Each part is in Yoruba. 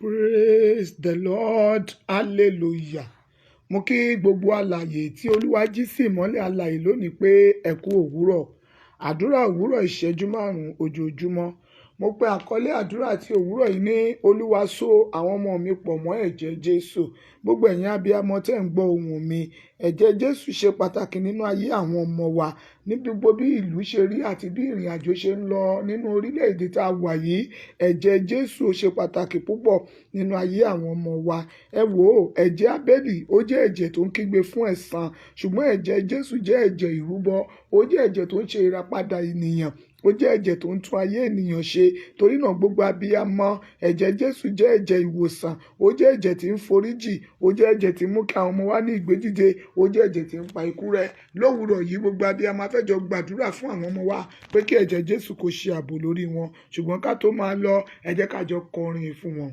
Praise the Lord, hallelujah. Mo kí gbogbo alààyè tí Olúwa jí sí ìmọ́lẹ̀ alààyè lónìí pé ẹ kú òwúrọ̀. Àdúrà òwúrọ̀ ìṣẹ́jú márùn-ún ojoojúmọ́. Mo pe àkọlé àdúrà tí òwúrọ̀ yìí ní Olúwa so àwọn ọmọ mi pọ̀ mọ́ ẹ̀jẹ̀ Jésù. Gbogbo ẹ̀yin abiyamọ tẹ́ ń gbọ́ ohùn mi, ẹ̀jẹ̀ Jésù ṣe pàtàkì nínú ayé àwọn ọmọ wa. Ní gbogbo bí ìlú ṣe rí àti bí ìrìn àjò ṣe ń lọ nínú orílẹ̀-èdè tá a wà yìí, ẹ̀jẹ̀ Jésù ṣe pàtàkì púpọ̀ nínú ayé àwọn ọmọ wa. Ẹ wò ó, ẹ̀jẹ̀ Ábẹ́lì ó jẹ́ ẹ̀jẹ̀ tó ń kígbe fún ẹ̀san, ṣùgbọ́n ẹ̀jẹ̀ Jésù jẹ́ ẹ̀jẹ̀ ìrúbọ, ó jẹ́ ẹ̀jẹ̀ tó ń ṣe ìràpadà ènìyàn, ó jẹ́ ẹ̀jẹ̀ tó ń tún ayé ènìyàn ṣe. Torí náà gbogbo abiyamọ, ẹ̀jẹ̀ Jésù jẹ́ ẹ̀jẹ̀ ìwòsàn, ó jẹ́ ẹ̀jẹ̀ tí ń foríjì, ó jẹ́ ẹ̀jẹ̀ tí ń mú kí àwọn ọmọ wa ní ìgbédìde, ó jẹ́ ẹ̀jẹ̀ tí ń pa ikú rẹ́. Lówùrọ̀ yìí gbogbo abiyamọ a fẹ́ jọ gbàdúrà fún àwọn ọmọ wa pé kí ẹ̀jẹ̀ Jésù kó ṣe ààbò lórí wọn. Ṣùgbọ́n ká tó máa lọ, ẹ jẹ́ ká jọ kọrin fún wọn.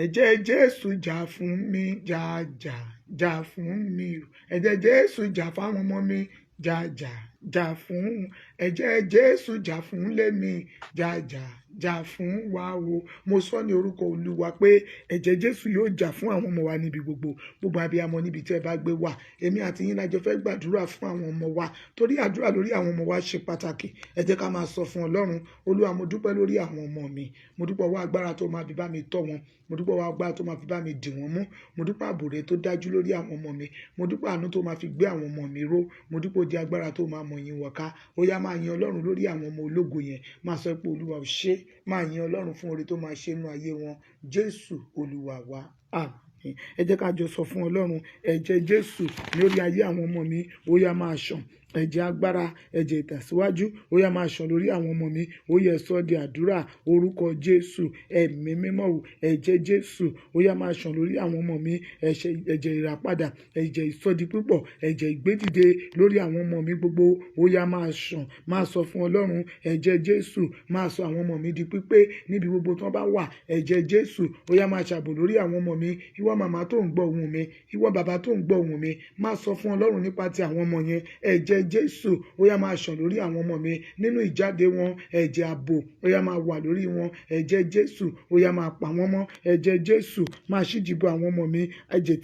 Ẹ̀jẹ̀ Jésù jà fún mi, jà jà jà fún mi. Ẹ̀jẹ̀ Jésù jà fáwọn ọmọ mi, jà jà jà fún. Ẹ̀jẹ̀ Jésù jà fún ilé mi, jà jà jà fún wa o. Mo sọ ní orúkọ Olúwa pé ẹ̀jẹ̀ Jésù yóò jà fún àwọn ọmọ wa níbi gbogbo. Gbogbo abiyamọ níbi tí ẹ bá gbé wà, èmi àti yín la jọ fẹ́ gbàdúrà fún àwọn ọmọ wa, torí àdúrà lórí àwọn ọmọ wa ṣe pàtàkì. Ẹ jẹ́ ká máa sọ fún Ọlọ́run, Olúwa mo dúpẹ́ lórí àwọn ọmọ mi, mo dúpẹ́ ọwọ́ agbára tó máa fi bá mi tọ́ wọn, mo dúpẹ́ ọwọ́ agbára tó máa fi bá mi dì wọ́n mú, mo dúpẹ́ ààbò rẹ tó dájú lórí àwọn ọmọ mi, mo dúpẹ́ àánú tó máa fi gbé àwọn ọmọ mi ró, mo dúpẹ́ odi agbára tó máa mọ̀ yín wọ̀ká. Ó yá, máa yin Ọlọ́run lórí àwọn ọmọ ológo yẹn, máa sọ pé Olúwa ò ṣe, máa yin Ọlọ́run fún oore tó máa ṣe nínú ayé wọn. Jésù Olúwa wa, àmín. Ẹ jẹ́ ká jọ sọ fún Ọlọ́run, ẹ̀jẹ̀ Jésù lórí ayé àwọn ọmọ mi, ó yá máa ṣàn. Ẹ̀jẹ̀ agbára, ẹ̀jẹ̀ ìtẹ̀síwájú, ó yá máa ṣàn lórí àwọn ọmọ mi. Ó yẹ sọ di àdúrà, orúkọ Jésù, ẹ̀mí mímọ́ o, ẹ̀jẹ̀ Jésù, ó yá máa ṣàn lórí àwọn ọmọ mi. Ẹ̀jẹ̀ ìràpadà, ẹ̀jẹ̀ ìsọdi púpọ̀, ẹ̀jẹ̀ ìgbédìde lórí àwọn ọmọ mi gbogbo, ó yá máa ṣàn. Máa sọ fún Ọlọ́run, ẹ̀jẹ̀ Jésù máa sọ àwọn ọmọ mi di pípé níbi gbogbo tí wọ́n bá wà. Ẹ̀jẹ̀ Jésù, ó yá máa ṣàbò lórí àwọn ọmọ mi. Ìwọ màmá tó ń gbọ́ ohùn mi, ìwọ bàbá tó ń gbọ́ ohùn mi, máa sọ fún Ọlọ́run nípa ti àwọn ọmọ yẹn. Ẹ̀jẹ̀ Jésù, ó yá máa ṣàn lórí àwọn ọmọ mi nínú ìjáde wọn. Ẹ̀jẹ̀ ààbò, ó yá máa wà lórí wọn. Ẹ̀jẹ̀ Jésù, ó yá máa pa wọ́n mọ́. Ẹ̀jẹ̀ Jésù máa ṣíji bo àwọn ọmọ mi. Ẹ̀jẹ̀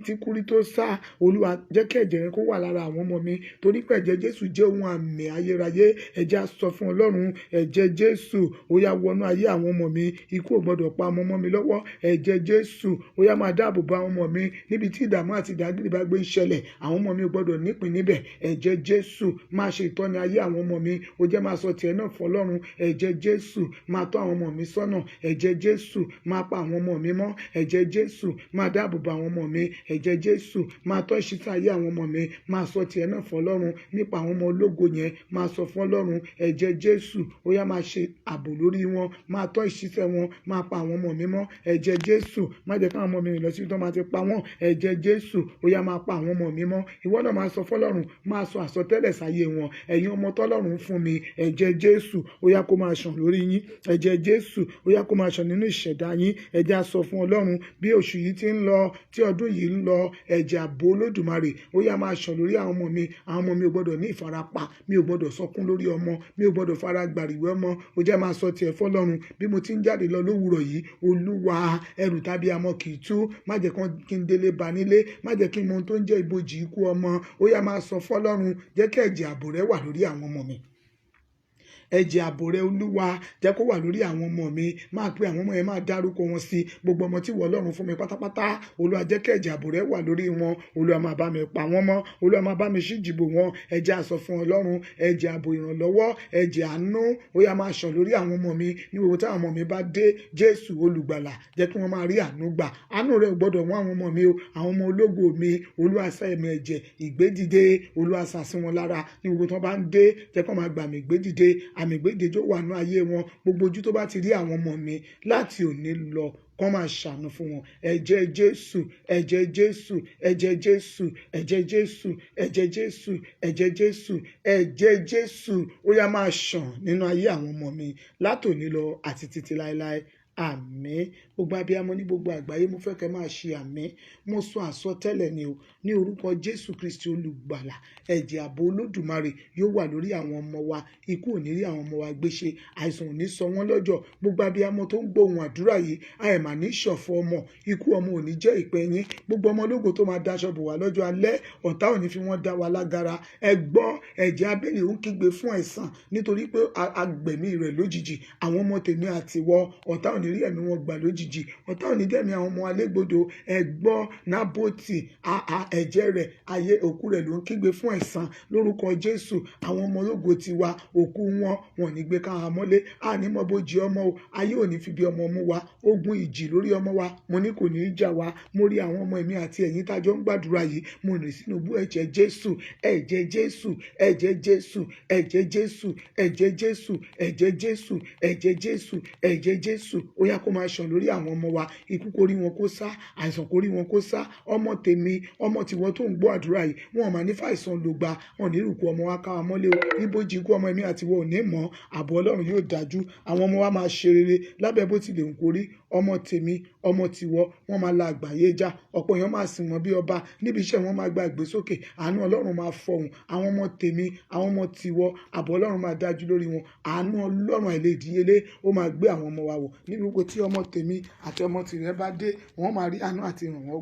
tí kúrí tó sá, Olúwa jẹ́ kí ẹ̀jẹ̀ rẹ kó wà lára àwọn ọmọ mi, torí pé ẹ̀jẹ̀ Jésù jẹ́ ohun àmì ayérayé. Ẹ jẹ́ á sọ fún Ọlọ́run, ẹ̀jẹ̀ Jésù, ó yá wọnú ayé àwọn ọmọ mi. Ikú ò gbọdọ̀ pa ọmọ mọ́ mi lọ́wọ́. Ẹ̀jẹ̀ Jésù, ó yá máa dáàbò bo àwọn ọmọ mi níbi tí ìdààmú àti ìdágìrì bá gbé ń ṣẹlẹ̀. Àwọn ọmọ mi ò gbọdọ̀ nípìn níbẹ̀. Ẹ̀jẹ̀ Jésù máa ṣe ìtọ́ni ayé àwọn ọmọ mi. Ó jẹ́ máa sọ tiẹ̀ náà fún Ọlọ́run. Ẹ̀jẹ̀ Jésù máa tọ́ àwọn ọmọ mi sọ́nà. Ẹ̀jẹ̀ Jésù máa pa àwọn ọmọ mi mọ́. Ẹ̀jẹ̀ Jésù máa dáàbò bo àwọn ọmọ mi. Ẹ̀jẹ̀ Jésù máa tọ́ ìṣítí ayé àwọn ọmọ mi. Máa sọ tiẹ̀ náà fún Ọlọ́run nípa àwọn ọmọ ológo yẹn. Máa sọ fún Ọlọ́run, ẹ̀jẹ̀ Jésù, ó yá máa ṣe ààbò lórí wọn, máa tọ́ ìṣísẹ̀ wọn, máa pa àwọn ọmọ mi mọ́. Ẹ̀jẹ̀ Jésù má jẹ́ káwọn ọmọ mi rìn lọ síbi tí wọ́n máa ti pa wọ́n. Ẹ̀jẹ̀ Jésù, ó yá máa pa àwọn ọmọ mi mọ́. Ìwọ náà máa sọ fún Ọlọ́run, máa sọ àsọtẹ́lẹ̀ sáyé wọn. Ẹ̀yin ọmọ tọ́lọ́run fún mi, ẹ̀jẹ̀ Jésù, ó yá kó máa ṣàn lórí yín. Ẹ̀jẹ̀ Jésù, ó yá kó máa ṣàn nínú ìṣẹ̀dá yín. Ẹ jẹ́ á sọ fún Ọlọ́run bí oṣù yìí ti ń lọ, tí ọdún yìí ń lọ, ẹ̀jẹ̀ ààbò Olódùmarè, ó yá máa ṣàn lórí àwọn ọmọ mi. Àwọn ọmọ mi ò gbọdọ̀ ní ìfarapa, mi ò gbọdọ̀ sọkún lórí ọmọ, mi ò gbọdọ̀ fara gbàrìwẹ̀ ọmọ. Ó jẹ́ máa sọ tiẹ̀ fún Ọlọ́run bí mo ti ń jáde lọ lówùrọ̀ yìí. Olúwa, ẹrù tàbí amọ̀ kì í tú, má jẹ́ kí n délé ba nílé, má jẹ́ kí n mọ ohun tó ń jẹ́ ibojì ikú ọmọ. Ó yá máa sọ fún Ọlọ́run, jẹ́ kí ẹ̀jẹ̀ ààbò rẹ wà lórí àwọn ọmọ mi. Ẹ̀jẹ̀ ààbò rẹ Olúwa jẹ́ kó wà lórí àwọn ọmọ mi. Máa pe àwọn ọmọ yẹn, máa dárúkọ wọn sí. Gbogbo ọmọ tí ìwọ Ọlọ́run fún mi pátápátá, Olúwa jẹ́ kí ẹ̀jẹ̀ ààbò rẹ wà lórí wọn. Olúwa máa bá mi pa wọ́n mọ́, Olúwa máa bá mi ṣíjìbò wọn. Ẹ jẹ́ á sọ fún Ọlọ́run, ẹ̀jẹ̀ ààbò ìrànlọ́wọ́, ẹ̀jẹ̀ àánú, ó yá máa ṣàn lórí àwọn ọmọ mi ní gbogbo táwọn ọmọ mi bá dé. Jésù olùgbàlà, jẹ́ kí wọ́n máa rí àánú gbà. Àánú rẹ ò gbọdọ̀ wọ́n àwọn ọmọ mi o, àwọn ọmọ ológo mi. Olúwa sá ẹ̀mí ẹ̀jẹ̀ ìgbédìde, Olúwa sá sí wọn lára ní gbogbo tí wọ́n bá ń dé. Jẹ́ kí wọ́n máa gbà mí ìgbédìde, àmì ìgbédìde tó wà nínú ayé wọn. Gbogbo ojú tó bá ti rí àwọn ọmọ mi láti òní lọ, kán máa ṣàánú fún wọn. Ẹ̀jẹ̀ Jésù, ẹ̀jẹ̀ Jésù, ẹ̀jẹ̀ Jésù, ẹ̀jẹ̀ Jésù, ẹ̀jẹ̀ Jésù, ẹ̀jẹ̀ Jésù, ẹ̀jẹ̀ Jésù, ó yá máa ṣàn nínú ayé àwọn ọmọ mi látòní lọ àti títí láéláé. Àmín. Gbogbo abiyamọ ní gbogbo àgbáyé, mo fẹ́ kẹ́ máa ṣe àmín. Mo sọ àsọtẹ́lẹ̀ ni o, ní orúkọ Jésù Kristi olùgbàlà. Ẹ̀jẹ̀ ààbò Olódùmarè yóò wà lórí àwọn ọmọ wa. Ikú ò ní rí àwọn ọmọ wa gbéṣe, àìsàn ò ní sọ wọ́n lọ́jọ́. Gbogbo abiyamọ tó ń gbóhùn àdúrà yìí, àìmà ní ṣọ̀fọ̀ ọmọ, ikú ọmọ ò ní jẹ́ ìpín yín. Gbogbo ọmọ ológo tó máa daṣọ bò wá lọ́jọ́ alẹ́, ọ̀tá ò ní fi wọ́n dá wa lágara. Ẹ gbọ́, ẹ̀jẹ̀ Ábélì ń kígbe fún ẹ̀san nítorí pé agbẹ̀mí rẹ̀ lójijì. Àwọn ọmọ tèmi àtiwọ, ọ̀tá ò ní rí ẹ̀mí wọn gbà lójijì, ọ̀tá ò ní dẹ̀mí àwọn ọmọ alégbodò. Ẹ gbọ́, Nábótì, ẹ̀jẹ̀ rẹ̀, ayé òkú rẹ̀ ló ń kígbe fún ẹ̀san lórúkọ Jésù. Àwọn ọmọ ológo tiwa, òkú wọn wọn ò ní gbé ká mọ́lé. A ní mọ bójì ọmọ o, ayé ò ní fi bí ọmọ mú wa. Ogun ìjì lórí ọmọ wa, mo ní kò ní í jà wá. Mo rí àwọn ọmọ èmi àti ẹ̀yin tá a jọ ń gbàdúrà yìí, mo rìn sínú ibú ẹ̀jẹ̀ Jésù, ẹ̀jẹ̀ Jésù, ẹ̀jẹ̀ Jésù, ẹ̀jẹ̀ Jésù, ẹ̀jẹ̀ Jésù, ẹ̀jẹ̀ Jésù, ẹ̀jẹ̀ Jésù, ẹ̀jẹ̀ Jésù. Ó yá kó máa ṣàn lórí àwọn ọmọ wa. Ikú kó rí wọn kó sá, àìsàn kó rí wọn kó sá. Ọmọ tèmi, ọmọ tìwọ tó ń gbọ́ àdúrà yìí, wọn ò máa ní fàìsàn lògbà, wọn ò ní rúkú ọmọ wa ká wa mọ́lé o. Ibojì ikú ọmọ èmi àti ìwọ ò ní mọ̀, ààbò Ọlọ́run yóò dájú. Àwọn ọmọ wa máa ṣe rere lábẹ́ bó tilẹ̀ ń kórí. Ọmọ tèmi, ọmọ tìwọ, wọ́n máa la àgbáyé já. Ọ̀pọ̀ èèyàn máa sìn wọ́n bí ọba. Níbi iṣẹ́ wọn máa gba ìgbésókè. Àánú Ọlọ́run máa fọhùn. Àwọn ọmọ tèmi, àwọn ọmọ tìwọ, ààbò Ọlọ́run máa dájú lórí wọn. Àánú Ọlọ́run àìlèdíyelé ó máa gbé àwọn ọmọ wa wọ̀. Níbi gbogbo tí ọmọ tèmi àti ọmọ tìrẹ bá dé, wọ́n máa rí àánú àti ìrànwọ́.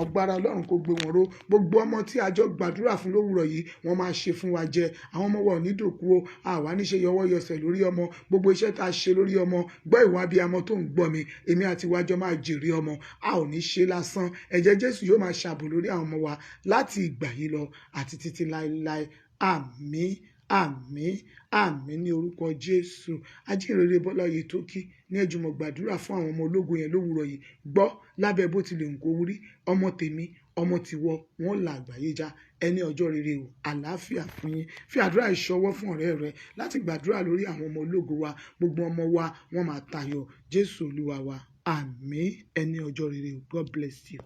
Ọgbára Ọlọ́run kó gbé wọn ró. Gbogbo ọmọ tí a jọ gbàdúrà fún lówùrọ̀ yìí, wọ́n máa ṣe fún wa jẹ. Àwọn ọmọ wa ò ní dòkú o. Àwa ní ṣe yọwọ́ yọsẹ̀ lórí ọmọ. Gbogbo iṣẹ́ tá a ṣe lórí ọmọ, gbọ́ ìwà abiyamọ tó ń gbọ́ mi, èmi àti ìwà jọ máa jèrè ọmọ. A ò ní ṣe lásán. Ẹ̀jẹ̀ Jésù yóò máa ṣàbò lórí àwọn ọmọ wa láti ìgbà yìí lọ àti títí láéláé. Àmín, àmín, àmín ní orúkọ Jésù. Ajínrere Bọ́lá Oyètókí ní ẹjùmọ̀ gbàdúrà fún àwọn ọmọ ológo yẹn lówùrọ̀ yìí. Gbọ́, lábẹ́ bó tilẹ̀ ń kó rí, ọmọ tèmi, ọmọ tìwọ, wọ́n la àgbáyé já. Ẹni ọjọ́ rere o, àlàáfíà fún yín. Fi àdúrà ìṣọwọ́ fún ọ̀rẹ́ rẹ láti gbàdúrà lórí àwọn ọmọ ológo wa. Gbogbo ọmọ wa, wọ́n máa tayọ. Jésù Olúwa wa. Àmín. Ẹni ọjọ́ rere o. God bless you.